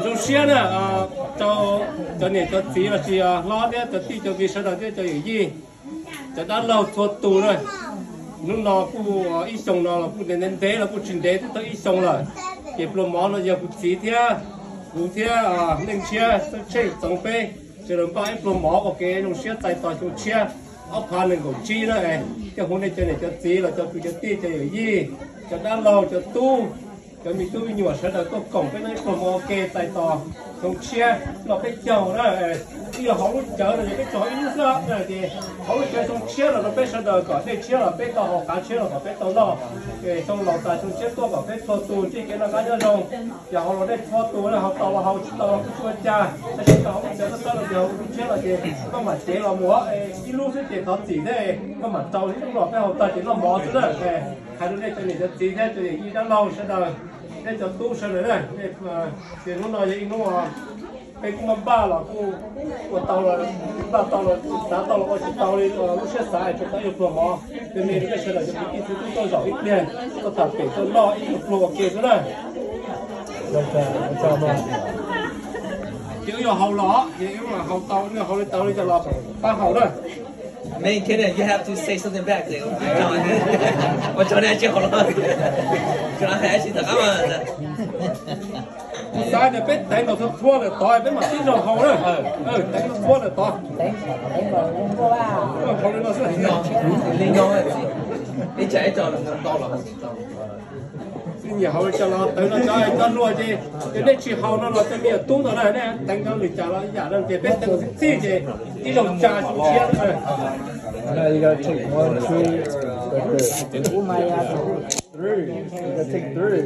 Zoo siab na, rau cov niam cov txiv los sis hlob thiab cov tij cov viv sawv daws thiab cov yawm yij, cov dab laug txhua tus na. Hnub no kuj ib xyoo no los kuj ntev ntev los kuj tsis ntev twb tau ib xyoo lawm. Ces pluag mov no yog kuv txiv thiab kuv thiab Leej Ntshiab Xab Tsheej Txoov peb sawv daws npaj ib pluag mov ua kev zoo siab txais tos xyoo tshiab ob phav nees nkaum tsib na. Thiaj hu nej cov niam cov txiv los cov kwv cov tij cov yawm yij, cov dab laug cov tub, cov me tub me nyuam sawv daws tuaj koom peb noj ib pluag mov ua ke txais tos xyoo tshiab noj peb caug na. Twb yog hauv lub cawv no ces peb tso ib lub xwb na, ces hauv lub cawv xyoo tshiab los rau peb sawv daws kom dej tshiab los peb tau haus, qav tshiab los kom peb tau noj. Ces xyoo laus tas xyoo tshiab tuaj kom peb txhua tus ntsib kev noj qab nyob zoo. Ces haus los nej txhua tus, haus tau los haus, tsis tau los kuj tsis ua cas, tab sis tau hauv lub cawv txawb txawb no ces haus xyoo tshiab los ces maj mam cev los mus ib lub xwb ces thov txim thiab, maj mam rau ib lub los peb haus tag ces noj mov xwb na. Hais rau nej cov niam cov txiv thiab cov yawm yij dab laug sawv daws thiab cov tub sawv daws na, ces hnub no yog ib hnub peb kuj maj npaj los kuj ua tau los, npaj tau los, xav tau los ua tsis tau li, lub siab xav es tsuas tau ib pluag mov. Ces nej sawv daws cov kwv tij txhua tus tuaj zaum ib pliag, tuaj tham pem tuaj noj ib pluag ua ke xwb na. Ces wb yuav haus los, ces wb haus tau, haus li tau li cas los pab haus na. Main candidate, you have to say something back. Ua tsaug nej tsis haus los, tsis haus los hais tsis tom qab mas. Kuv xav tias peb teev kom txhua txhua lawm tod peb mam tib zaug haus na. Teev txhua txhua lawm tod. Haus li no xwb. Li no, ib tsam ib tso tau los. Nyiam haus li cas los teev no, cov cov hluas ces, ces nej tsis haus no los cov me nyuam tub ntawd na, nej teev cov lwm cas los ib yam no, ces peb teev txhij txhij ces ib zaug tsa xyoo tshiab na. Three. You gotta take three.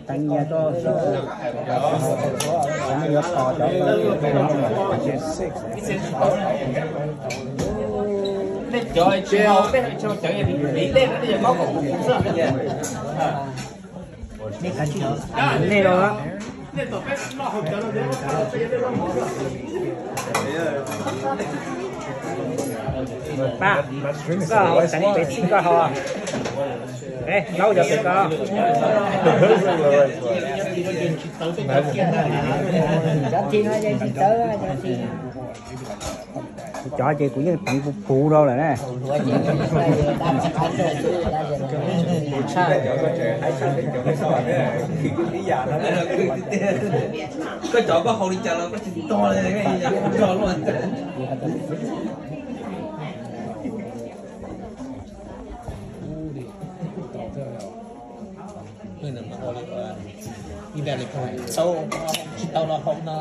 Teev nyias tog, teev nyias tog cov. Cov tsis haus, cov vim dej no nej yog mob kom kuv xwb. Nej kav tsij nej los. Pab, koj haus teev pem txhij koj haus. Laub cov pem koj. Cov txhij no yeej tsis tawv, cov txhij. Cov ces kuv yeej teev puv puv rau lawm na. Koj cov koj haus li cas los koj tsis tog li, tog luaj. Tsis tau los haus no.